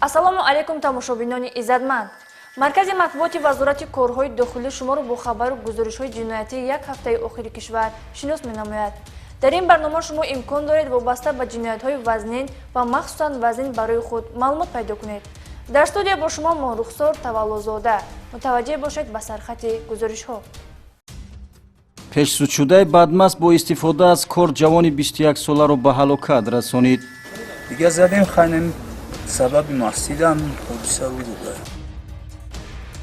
Ассалому алайкум, тамошобинони иззатманд. Маркази матбуоти Вазорати корҳои дохилӣ шуморо бо хабару гузоришҳои ҷиноятии як ҳафтаи охири кишвар шинос менамояд. Дар ин барнома шумо имкон доред вобаста ба ҷиноятҳои вазнин ва махсусан вазнин барои худ маълумот пайдо кунед. Дар студия бо шумо Монрухсор Таваллозода. Мутаваҷҷеҳ бошед ба сархати гузоришҳо. Пешсудшудаи бадмаст бо истифода аз корд ҷавони 21-соларо ба ҳалокат расонид. Дига задем, хайнем, сабаби мастидан ҳодиса рӯй дода.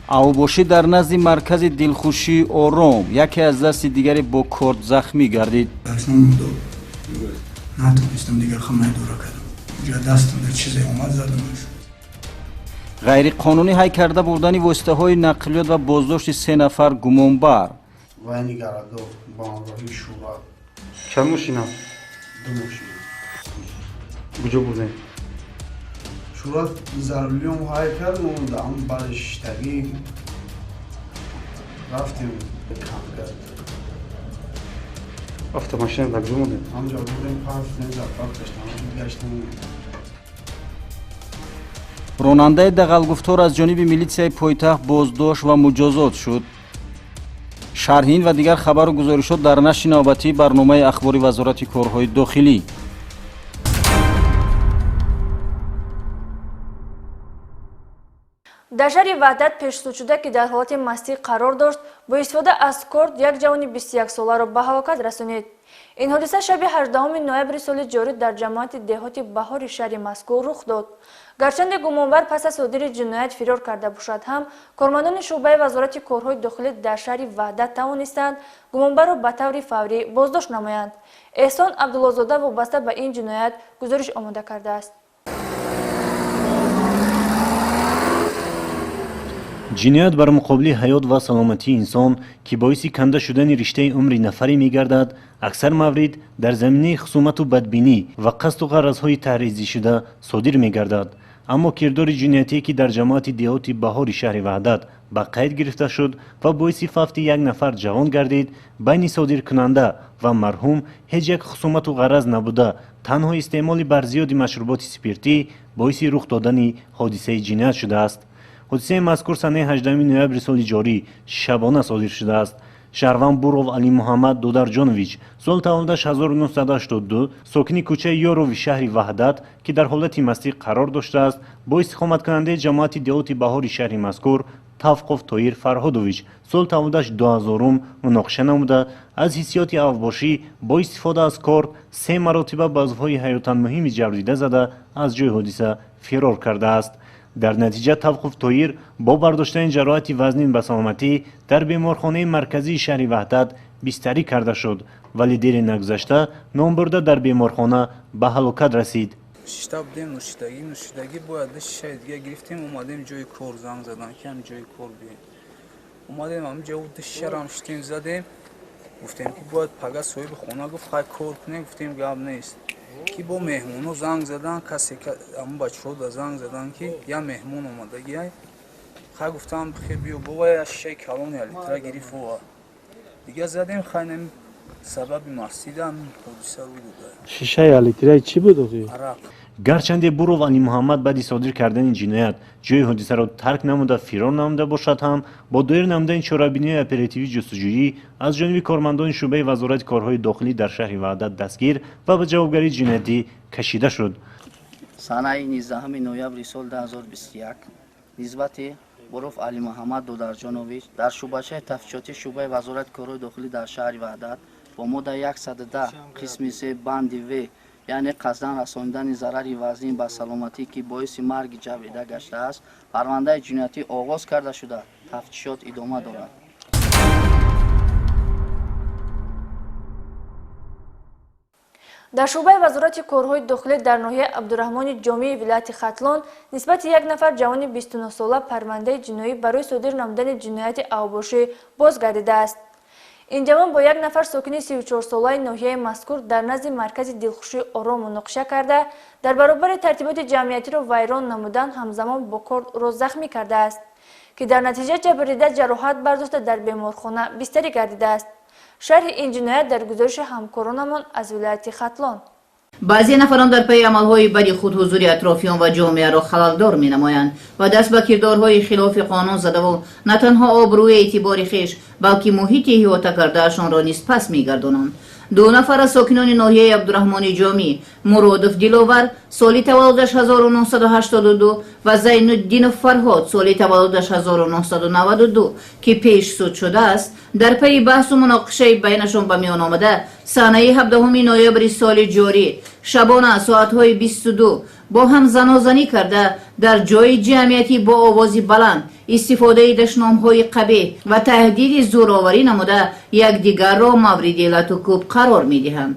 Авбошӣ дар назди маркази Дилхушии Ором яке аз дасти дигаре бо корд захмӣ гардид. Натонистам, дигар хамаи дура кардам, ҷа дастам дар чизе омад, задамаш. Ғайриқонунӣ ҳай карда бурдани воситаҳои нақлиёт ва боздошти се нафар гумонбар. Военный городок бо ҳамроҳии шӯра. Чанд мошина? Ду мошина. Куҷо бурдем? Шӯра за рулём ҳай кард, мо даам баъди шиштагӣ рафтем камгар. Автомашина дар куҷо мондем? Ҳамҷо бурдем, партем, заправка гаштам, гаштем. Ронандаи дағалгуфтор аз ҷониби милитсияи пойтахт боздошт ва муҷозот шуд. Шарҳи ин ва дигар хабару гузоришҳо дар нашри навбатии барномаи ахбори Вазорати корҳои дохилӣ. Дар шаҳри Ваҳдат пешсудшуда, ки дар ҳолати мастӣ қарор дошт, бо истифода аз корд як ҷавони 21-соларо ба ҳалокат расонид. Ин ҳодиса шаби 18 ноябри соли ҷорӣ дар ҷамоати деҳоти Баҳори шаҳри мазкур рух дод. Гарчанде гумонбар пас аз содири ҷиноят фирор карда бошад ҳам, кормандони шӯъбаи Вазорати корҳои дохилӣ дар шаҳри Ваҳдат тавонистанд гумонбарро ба таври фаврӣ боздошт намоянд. Эҳсон Абдуллозода вобаста ба ин ҷиноят гузориш омода кардааст. Ҷиноят бар муқобили ҳаёт ва саломатии инсон, ки боиси канда шудани риштаи умри нафаре мегардад, аксар маврид дар заминаи хусумату бадбинӣ ва қасду ғаразҳои таҳризишуда содир мегардад. Аммо кирдори ҷиноятие, ки дар ҷамоати деҳоти Баҳори шаҳри Ваҳдат ба қайд гирифта шуд ва боиси фавти як нафар ҷавон гардид, байни содиркунанда ва марҳум ҳеҷ як хусумату ғараз набуда, танҳо истеъмоли барзиёди машруботи спиртӣ боиси рух додани ҳодисаи ҷиноят шудааст. Ҳодисаи мазкур санаи 18 ноябри соли ҷорӣ шабона содир шудааст. Шаҳрванд Буров Алимуҳаммад Додарҷонович, сол таваллудаш 1982, сокини кӯчаи Ёрови шаҳри Ваҳдат, ки дар ҳолати мастӣ қарор доштааст, бо истиқоматкунандаи ҷамоати деҳоти Баҳори шаҳри мазкур Тавқов Тоир Фарҳодович, сол таваллудаш 2000, муноқиша намуда, аз ҳиссиёти авбошӣ бо истифода аз корд се маротиба ба узвҳои ҳаётан муҳими ҷабрдида зада, аз ҷои ҳодиса фирор кардааст. Дар натиҷа Тавқуф Тоир бо бардоштани ҷароҳати вазнин ба саломатӣ дар беморхонаи марказии шаҳри Ваҳдат бистарӣ карда шуд, вале дери нагузашта номбурда дар беморхона ба ҳалокат расид. Шишта будем, нӯшидагӣ, нӯшидагӣ, бояд ду шишаи дига гирифтем, омадем ҷои кор, занг задан, ки ҳам ҷои кор бием. Омадем ҳамҷа, ду шишарам шитем, задем, гуфтем, ки бояд пага соҳиби хона гуфт, хай кор кунем, гуфтем, гап нест, ки бо меҳмоно занг задан, касе ҳамн бачаҳо да занг задан, ки я меҳмон омадагиай. Хай, гуфтам, хе биё, бова я шишаи калони алитра гирифт, ова дига задем, хайнем, сабаби мастидан ҳодиса рӯй дода. Шишаи алитраи чӣ буд охи? Арақ. Гарчанде Буров Алимуҳаммад баъди содир кардани ҷиноят ҷои ҳодисаро тарк намуда, фирор намуда бошад ҳам, бо доир намудани чорабиниҳои оперативӣ ҷустуҷӯӣ аз ҷониби кормандони шӯъбаи Вазорати корҳои дохилӣ дар шаҳри Ваҳдат дастгир ва ба ҷавобгарии ҷиноятӣ кашида шуд. Санаи 19 ноябри соли 2021 нисбати Буров Алимуҳаммад Додарҷонович дар шӯъбачаи тафтишотии шӯъбаи Вазорати корҳои дохилӣ дар шаҳри Ваҳдат бо моддаи 110 қисми 3 банди в, яъне қасдан расонидани зарари вазнин ба саломатӣ, ки боиси марги ҷабрдида гаштааст, парвандаи ҷиноятӣ оғоз карда шуда, тафтишот идома дорад. Дар шӯъбаи Вазорати корҳои дохилӣ дар ноҳияи Абдураҳмони Ҷомии вилояти Хатлон нисбати як нафар ҷавони 29-сола парвандаи ҷиноӣ барои содир намудани ҷинояти авбошӣ боз гардидааст. Ин ҷавон бо як нафар сокини 34-солаи ноҳияи мазкур дар назди маркази Дилхушии Ором муноқиша карда, дар баробари тартиботи ҷамъиятиро вайрон намудан, ҳамзамон бо корд ӯро захмӣ кардааст, ки дар натиҷа ҷабрдида ҷароҳат бардошта, дар беморхона бистарӣ гардидааст. Шарҳи ин ҷиноят дар гузориши ҳамкоронамон аз вилояти Хатлон. Баъзе нафарон дар пайи амалҳои бади худ ҳузури атрофиён ва ҷомеаро халалдор менамоянд ва даст ба кирдорҳои хилофи қонун задаву на танҳо обрӯи эътибори хеш, балки муҳити иҳота кардаашонро низ пас мегардонанд. Ду нафар аз сокинони ноҳияи Абдураҳмони Ҷомӣ, Муродов Диловар, соли таваллудаш 1982, ва Зайнуддинов Фарҳод, соли таваллудаш 1992, ки пеш суд шудааст, дар пайи баҳсу муноқишаи байнашон ба миён омада, санаи 17 ноябри соли ҷорӣ шабона соатҳои 22 бо ҳам занозанӣ карда, дар ҷои ҷамъиятӣ бо овози баланд истифодаи дашномҳои қабеҳ ва таҳдиди зӯроварӣ намуда, якдигарро мавриди латукӯб қарор медиҳанд.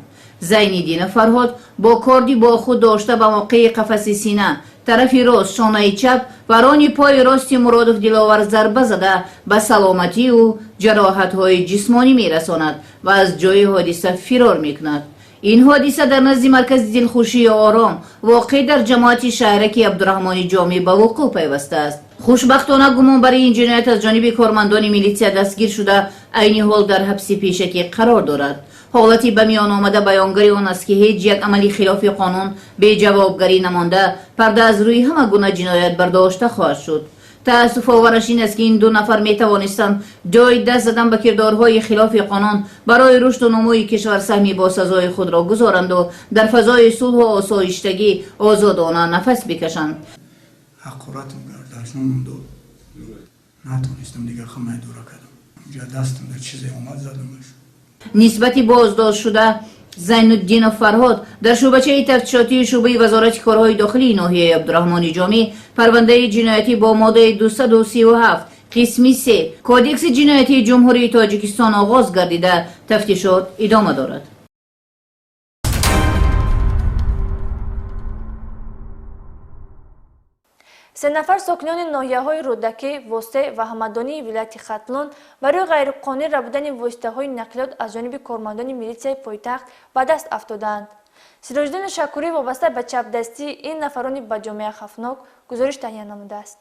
Зайниддинов Фарҳод бо корди бо худ дошта ба мавқеи қафаси сина, тарафи рост, шонаи чап ва рони пои рости Муродов Диловар зарба зада, ба саломатии ӯ ҷароҳатҳои ҷисмонӣ мерасонад ва аз ҷои ҳодиса фирор мекунад. Ин ҳодиса дар назди маркази дилхушии Ором, воқеъ дар ҷамоати шаҳраки Абдураҳмони Ҷомӣ, ба вуқӯъ пайвастааст. Хушбахтона, гумонбари ин ҷиноят аз ҷониби кормандони милитсия дастгир шуда, айни ҳол дар ҳабси пешакӣ қарор дорад. Ҳолати ба миён омада баёнгари он аст, ки ҳеҷ як амали хилофи қонун беҷавобгарӣ намонда, парда аз рӯи ҳама гуна ҷиноят бардошта хоҳад шуд. Таассуфовараш ин аст, ки ин ду нафар метавонистанд ҷои даст задан ба кирдорҳои хилофи қонун барои рушду нумӯи кишвар саҳми босазои худро гузоранду дар фазои сулҳу осоиштагӣ озодона нафас бикашанд. Ҳақоратам кард, дашномам дод, натонистам дигар, хама идора кардам. Ҷа дастам дар чизе омад, задамаш. Нисбати боздоштшуда Зайнуддинов Фарҳод дар шӯъбачаи тафтишотии шӯъбаи Вазорати корҳои дохилии ноҳияи Абдураҳмони Ҷомӣ парвандаи ҷиноятӣ бо моддаи 237 қисми 3 Кодекси ҷиноятии Ҷумҳурии Тоҷикистон оғоз гардида, тафтишот идома дорад. Се нафар сокинони ноҳияҳои Рӯдакӣ, Восеъ ва Ҳамадонии вилояти Хатлон барои ғайриқонунӣ рабудани воситаҳои нақлиёт аз ҷониби кормандони милитсияи пойтахт ба даст афтодаанд. Сироҷиддини Шакурӣ вобаста ба чапдастии ин нафарони ба ҷомеа хавфнок гузориш таҳия намудааст.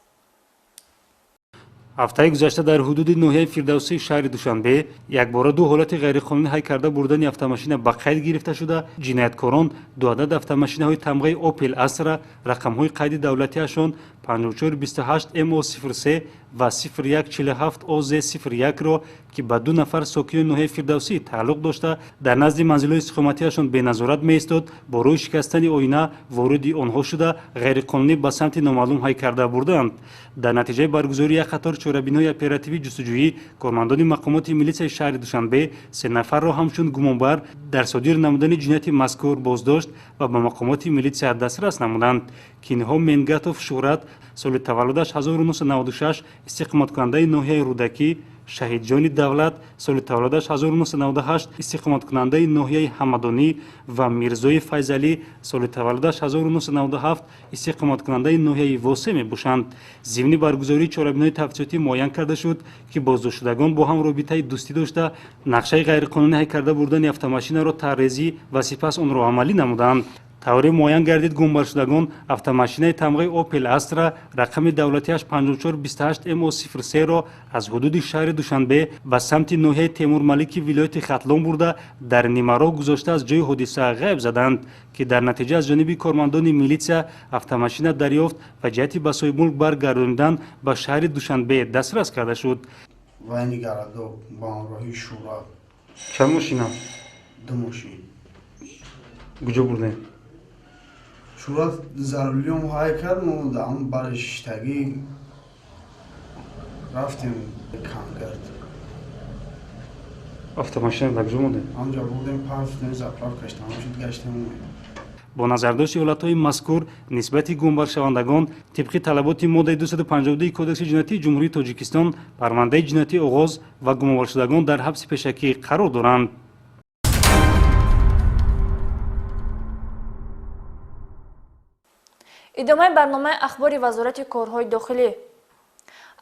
Ҳафтаи гузашта дар ҳудуди ноҳияи Фирдавсии шаҳри Душанбе якбора ду ҳолати ғайриқонунӣ ҳай карда бурдани автомашина ба қайд гирифта шуда, ҷинояткорон ду адад автомашинаҳои тамғаи Опел Астра, рақамҳои қайди давлатиашон 5428 МО 03 ва 0147 ОЗ 01-ро, ки ба ду нафар сокинони ноҳияи Фирдавсӣ тааллуқ дошта, дар назди манзилҳои истиқоматиашон беназорат меистод, бо рӯи шикастани оина вориди онҳо шуда, ғайриқонунӣ ба самти номаълум ҳай карда бурданд. Дар натиҷаи баргузории як қатор чорабиниҳои оперативӣ ҷустуҷӯӣ, кормандони мақомоти милитсияи шаҳри Душанбе се нафарро ҳамчун гумонбар дар содир намудани ҷинояти мазкур боздошт ва ба мақомоти милитсия дастрас намуданд, ки инҳо Менгатов Шӯҳрат, соли таваллудаш 1996, истиқоматкунандаи ноҳияи Рӯдакӣ, Шаҳидҷони Давлат, соли таваллудаш 1998, истиқоматкунандаи ноҳияи Ҳамадонӣ, ва Мирзои Файзалӣ, соли таваллудаш 1997, истиқоматкунандаи ноҳияи Восеъ мебошанд. Зимни баргузории чорабиниҳои тафтишотӣ муайян карда шуд, ки боздоштшудагон бо ҳам робитаи дӯстӣ дошта, нақшаи ғайриқонунӣ ҳай карда бурдани автомашинаро таррезӣ ва сипас онро амалӣ намуданд. Тавре муайян гардид, гумбаршудагон автомашинаи тамғаи Опел Астра, рақами давлатиаш 5428 МО 03-ро аз ҳудуди шаҳри Душанбе ба самти ноҳияи Темурмалики вилояти Хатлон бурда, дар нимароҳ гузошта, аз ҷои ҳодиса ғайб заданд, ки дар натиҷа аз ҷониби кормандони милитсия автомашина дарёфт ва ҷиҳати ба соҳибмулк баргардонидан ба шаҳри Душанбе дастрас карда шуд. Вайни городок ба ҳамроҳии Шӯҳрат. Чанд мошина? Ду мошин. Куҷо бурдем? Шӯҳрат за рулём ҳай кард, мо дар бари шиштагӣ рафтем Кангард. Автомашина дар куҷо мондем? Ҳамҷа бурдем, партофтем, заправкаш тамом шуд, гаштем, омадем. Бо назардошти ҳолатҳои мазкур нисбати гумбаршавандагон тибқи талаботи моддаи 252 Кодекси ҷиноятии Ҷумҳурии Тоҷикистон парвандаи ҷиноятӣ оғоз ва гумонбаршудагон дар ҳабси пешакӣ қарор доранд. Идомаи барномаи ахбори Вазорати корҳои дохилӣ.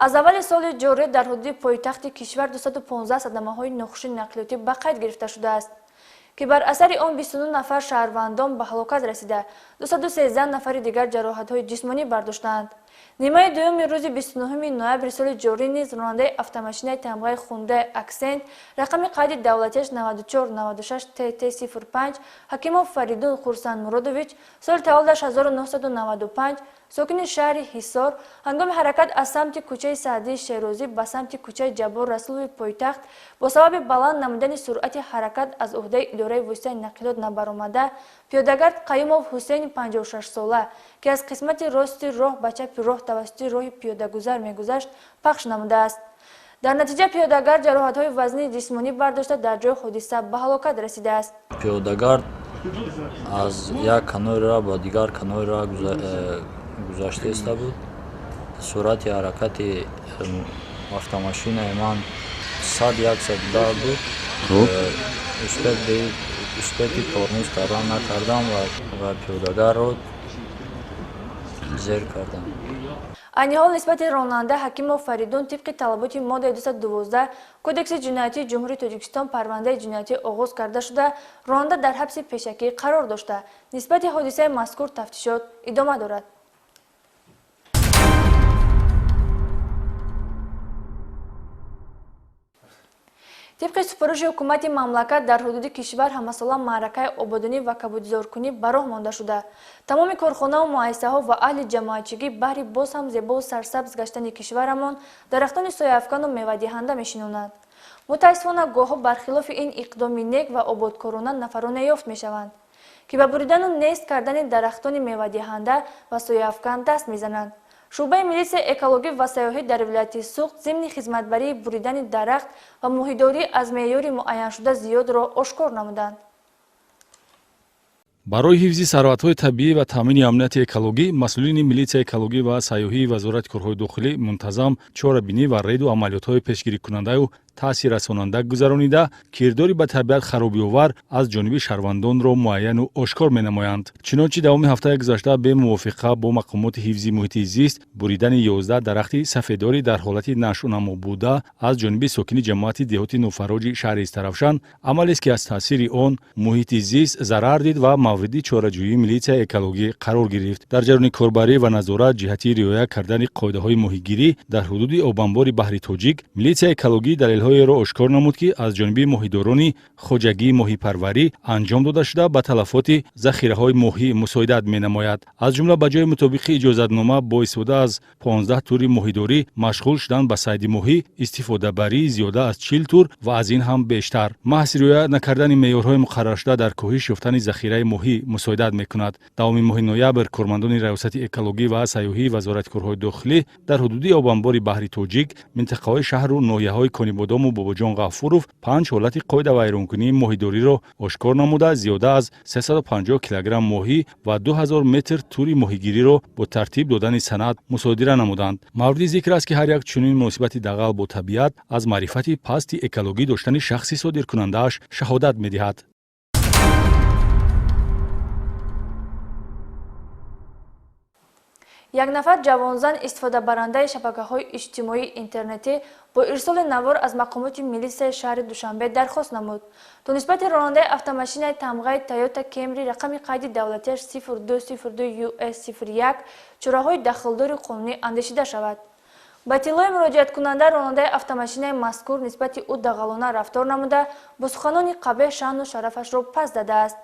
Аз аввали соли ҷорӣ дар ҳудуди пойтахти кишвар 215 садамаҳои нохуши нақлиётӣ ба қайд гирифта шудааст, ки бар асари он 29 нафар шаҳрвандон ба ҳалокат расида, 213 нафари дигар ҷароҳатҳои ҷисмонӣ бардоштаанд. Нимаи дуюми рӯзи 29 ноябри соли ҷорӣ низ ронандаи автомошинаи тамғаи Хундай Аксент рақами қайди давлатиаш 9496 ТТ 05 Ҳакимов Фаридун Хурсандмуродович, соли таваллудаш 1995, сокини шаҳри Ҳисор, ҳангоми ҳаракат аз самти кӯчаи Саъдии Шерозӣ ба самти кӯчаи Ҷаббор Расулови пойтахт бо сабаби баланд намудани суръати ҳаракат аз уҳдаи идораи воситаи нақлиёт набаромада, пиёдагард Қаюмов Ҳусейни 56сола, ки аз қисмати рости роҳ ба чапи роҳ тавассути роҳи пиёдагузар мегузашт, пахш намудааст. Дар натиҷа пиёдагард ҷароҳатҳои вазнии ҷисмонӣ бардошта, дар ҷои ҳодиса ба ҳалокат расидааст. Пиёдагард аз як канори роҳ ба дигар канори роҳ гузашта иста буд. Суръати ҳаракати автомошинаи ман 100-110 буд. Успети тормоз кардан накардам ва пиёдагарро зер кардам. Айни ҳол нисбати ронанда Ҳакимов Фаридун тибқи талаботи моддаи 212 Кодекси ҷиноятии Ҷумҳурии Тоҷикистон парвандаи ҷиноятӣ оғоз карда шуда, ронанда дар ҳабси пешакӣ қарор дошта, нисбати ҳодисаи мазкур тафтишот идома дорад. Тибқи супориши ҳукумати мамлакат дар ҳудуди кишвар ҳамасола маъракаи ободонӣ ва кабудизоркунӣ ба роҳ монда шуда, тамоми корхонаву муассисаҳо ва аҳли ҷамоатчигӣ баҳри боз ҳам зебову сарсабз гаштани кишварамон дарахтони сояафкану мевадиҳанда мешинонанд. Мутаассифона, гоҳҳо бархилофи ин иқдоми нек ва ободкорона нафароне ёфт мешаванд, ки ба буридану нест кардани дарахтони мевадиҳанда ва сояафкан даст мезананд. Шӯъбаи милитсияи экологӣ ва сайёҳӣ дар вилояти Суғд зимни хизматбарии буридани дарахт ва моҳидорӣ аз меъёри муайяншуда зиёдро ошкор намуданд. Барои ҳифзи сарватҳои табиӣ ва таъмини амнияти экологӣ масъулини милитсияи экологӣ ва сайёҳии Вазорати корҳои дохилӣ мунтазам чорабинӣ ва рейду амалиётҳои пешгирикунандаю таъсиррасонанда гузаронида, кирдори ба табиат харобиовар аз ҷониби шаҳрвандонро муайяну ошкор менамоянд. Чунончи давоми ҳафтаи гузашта бемувофиқа бо мақомоти ҳифзи муҳити зист буридани 11 дарахти сафедорӣ дар ҳолати нашъунамо буда аз ҷониби сокини ҷамоати деҳоти Нуфароҷи шаҳри Истаравшан амалест, ки аз таъсири он муҳити зист зарар дид ва мавриди чораҷӯии милитсияи экологӣ қарор гирифт. Дар ҷараёни корбарӣ ва назорат ҷиҳати риоя кардани қоидаҳои моҳигирӣ дар ҳудуди обанбори баҳри Тоҷик милитсияи экологӣ далелҳоеро ошкор намуд, ки аз ҷониби моҳидорони хоҷагии моҳипарварӣ анҷом дода шуда, ба талафоти захираҳои моҳӣ мусоидат менамояд. Аз ҷумла ба ҷои мутобиқи иҷозатнома бо истифода аз 15 тури моҳидорӣ машғул шудан ба сайди моҳӣ, истифодабарии зиёда аз 40 тур ва аз ин ҳам бештар. Маҳз риоя накардани меъёрҳои муқарраршуда дар коҳиш ёфтани захираи моҳӣ мусоидат мекунад. Давоми моҳи ноябр кормандони Раёсати экологӣ ва сайёҳии Вазорати корҳои дохилӣ дар ҳудуди обанбори баҳри Тоҷик, минтақаҳои шаҳру ноҳияҳои Конибодому Бобоҷон Ғафуров 5 ҳолати қоидавайронкунии моҳидориро ошкор намуда, зиёда аз 350 килограмм моҳӣ ва 2000 метр тури моҳигириро бо тартиб додани санад мусодира намуданд. Мавриди зикр аст, ки ҳар як чунин муносибати дағал бо табиат аз маърифати пасти экологӣ доштани шахси содиркунандааш шаҳодат медиҳад. Як нафар ҷавонзан истифодабарандаи шабакаҳои иҷтимоии интернетӣ бо ирсоли навор аз мақомоти милитсияи шаҳри Душанбе дархост намуд, то нисбати ронандаи автомошинаи тамғаи Тойота Кемри рақами қайди давлатиаш 0202 US 01 чораҳои дахлдори қонунӣ андешида шавад. Ба иттилои муроҷиаткунанда, ронандаи автомошинаи мазкур нисбати ӯ дағалона рафтор намуда, бо суханони қабеҳ шаъну шарафашро пас дадааст.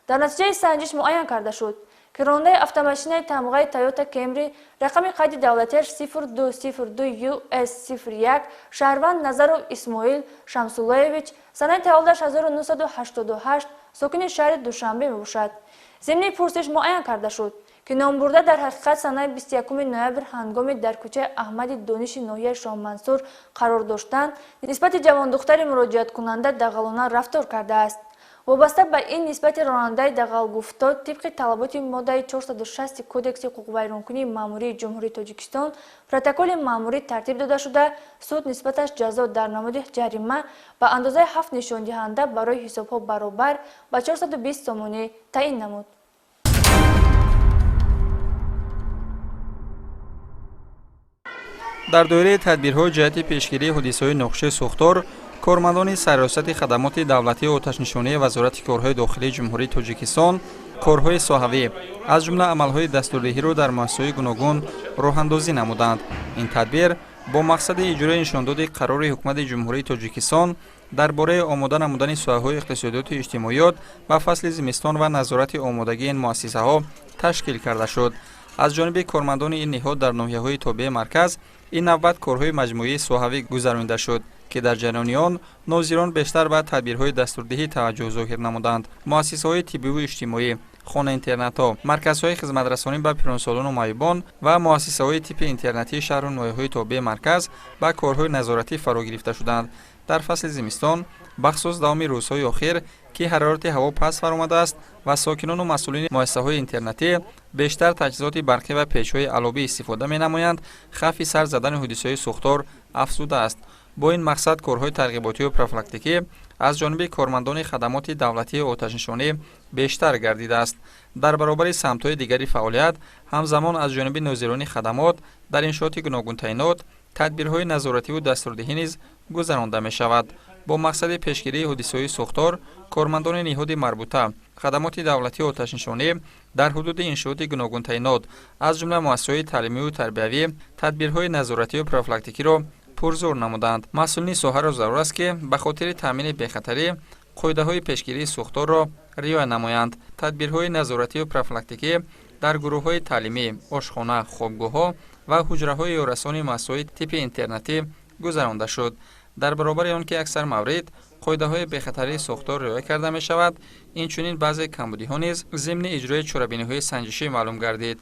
Дар натиҷаи санҷиш муайян карда шуд, ки ронандаи автомошинаи тамғаи Тойота Кемри рақами қайди давлатиаш 0202 US 01 шаҳрванд Назаров Исмоил Шамсуллоевич, санаи таваллудаш 1988, сокини шаҳри Душанбе мебошад. Зимни пурсиш муайян карда шуд, ки номбурда дар ҳақиқат санаи 21 ноябр ҳангоми дар кӯчаи Аҳмади Дониши ноҳияи Шоҳмансур қарор доштан нисбати ҷавондухтари муроҷиаткунанда дағалона рафтор кардааст. Вобаста ба ин нисбати ронандаи дағалгуфтор тибқи талаботи моддаи 460 Кодекси ҳуқуқвайронкунии маъмурии Ҷумҳурии Тоҷикистон протоколи маъмурӣ тартиб дода шуда, суд нисбаташ ҷазо дар намуди ҷарима ба андозаи 7 нишондиҳанда барои ҳисобҳо баробар ба 420 сомонӣ таъин намуд. Дар доираи тадбирҳои ҷиҳати пешгирии ҳодисаҳои нохуши сӯхтор, кормандони Сарраёсати хадамоти давлатии оташнишонии Вазорати корҳои дохилии Ҷумҳурии Тоҷикистон Корҳои соҳавӣ, аз ҷумла амалҳои дастурдиҳиро дар муассисаҳои гуногун роҳандозӣ намуданд. Ин тадбир бо мақсади иҷрои нишондоди қарори Ҳукумати Ҷумҳурии Тоҷикистон дар бораи омода намудани соҳаҳои иқтисодиёту иҷтимоиёт ба фасли зимистон ва назорати омодагии ин муассисаҳо ташкил карда шуд. Аз ҷониби кормандони ин ниҳод дар ноҳияҳои тобеи марказ ин навбат корҳои маҷмӯии соҳавӣ гузаронида шуд, ки дар ҷараёни он нозирон бештар ба тадбирҳои дастурдиҳӣ таваҷҷӯҳ зоҳир намуданд. Муассисаҳои тиббиву иҷтимоӣ, хона-интернатҳо, марказҳои хизматрасонӣ ба пиронсолону маъюбон ва муассисаҳои типи интернатии шаҳру ноҳияҳои тобеи марказ ба корҳои назоратӣ фаро гирифта шуданд. Дар фасли зимистон, бахусус давоми рӯзҳои охир, ки ҳарорати ҳаво паст фаромадааст ва сокинону масъулини муассисаҳои интернатӣ бештар таҷҳизоти барқӣ ва печҳои аловӣ истифода менамоянд, хавфи сар задани ҳодисаҳои сӯхтор афзудааст. Бо ин мақсад корҳои тарғиботию профилактикӣ аз ҷониби кормандони хадамоти давлатии оташнишонӣ бештар гардидааст. Дар баробари самтҳои дигари фаъолият, ҳамзамон аз ҷониби нозирони хадамот дар иншооти гуногунтаинот тадбирҳои назоративу дастурдиҳӣ низ гузаронда мешавад. Бо мақсади пешгирии ҳодисаҳои сӯхтор кормандони ниҳоди марбута хадамоти давлатии оташнишонӣ дар ҳудуди иншооти гуногунтаинот, аз ҷумла муассисаҳои таълимиву тарбиявӣ, тадбирҳои назоративу профилактикиро пурзӯр намуданд. Масъулини соҳаро зарур аст, ки ба хотири таъмини бехатарӣ қоидаҳои пешгирии сӯхторро риоя намоянд. Тадбирҳои назоративу профилактикӣ дар гурӯҳҳои таълимӣ, ошхона, хобгоҳҳо ва ҳуҷраҳои ёрасони муассисаҳои типи интернатӣ гузаронда шуд. Дар баробари он ки аксар маврид қоидаҳои бехатарии сӯхтор риоя карда мешавад, инчунин баъзе камбудиҳо низ зимни иҷрои чорабиниҳои санҷишӣ маълум гардид.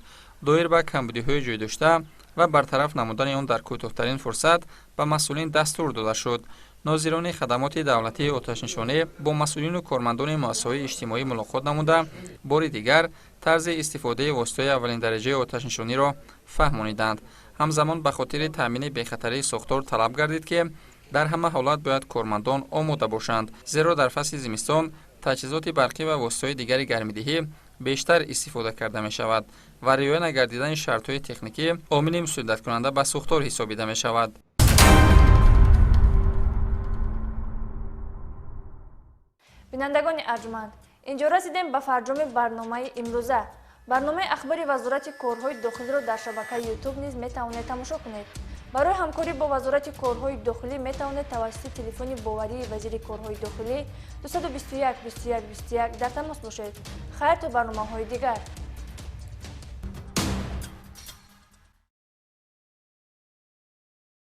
Доир ба камбудиҳои ҷойдошта ва бартараф намудани он дар кӯтоҳтарин фурсат ба масъулин дастур дода шуд. Нозирони хадамоти давлатии оташнишонӣ бо масъулину кормандони муассисаҳои иҷтимоӣ мулоқот намуда, бори дигар тарзи истифодаи воситаҳои аввалиндараҷаи оташнишониро фаҳмониданд. Ҳамзамон ба хотири таъмини бехатарии сӯхтор талаб гардид, ки дар ҳама ҳолат бояд кормандон омода бошанд, зеро дар фасли зимистон таҷҳизоти барқӣ ва воситаҳои дигари гармидиҳӣ бештар истифода карда мешавад ва риоя нагардидани шартҳои техникӣ омили мусоидаткунанда ба сӯхтор ҳисобида мешавад. Бинандагони арҷманд, инҷо расидем ба фарҷоми барномаи имрӯза. Барномаи ахбори Вазорати корҳои дохилиро дар шабакаи YouTube низ метавонед тамошо кунед. Барои ҳамкорӣ бо Вазорати корҳои дохилӣ метавонед тавассути телефони боварии вазири корҳои дохилӣ 221 21 21 дар тамос бошед. Хайр то барномаҳои дигар.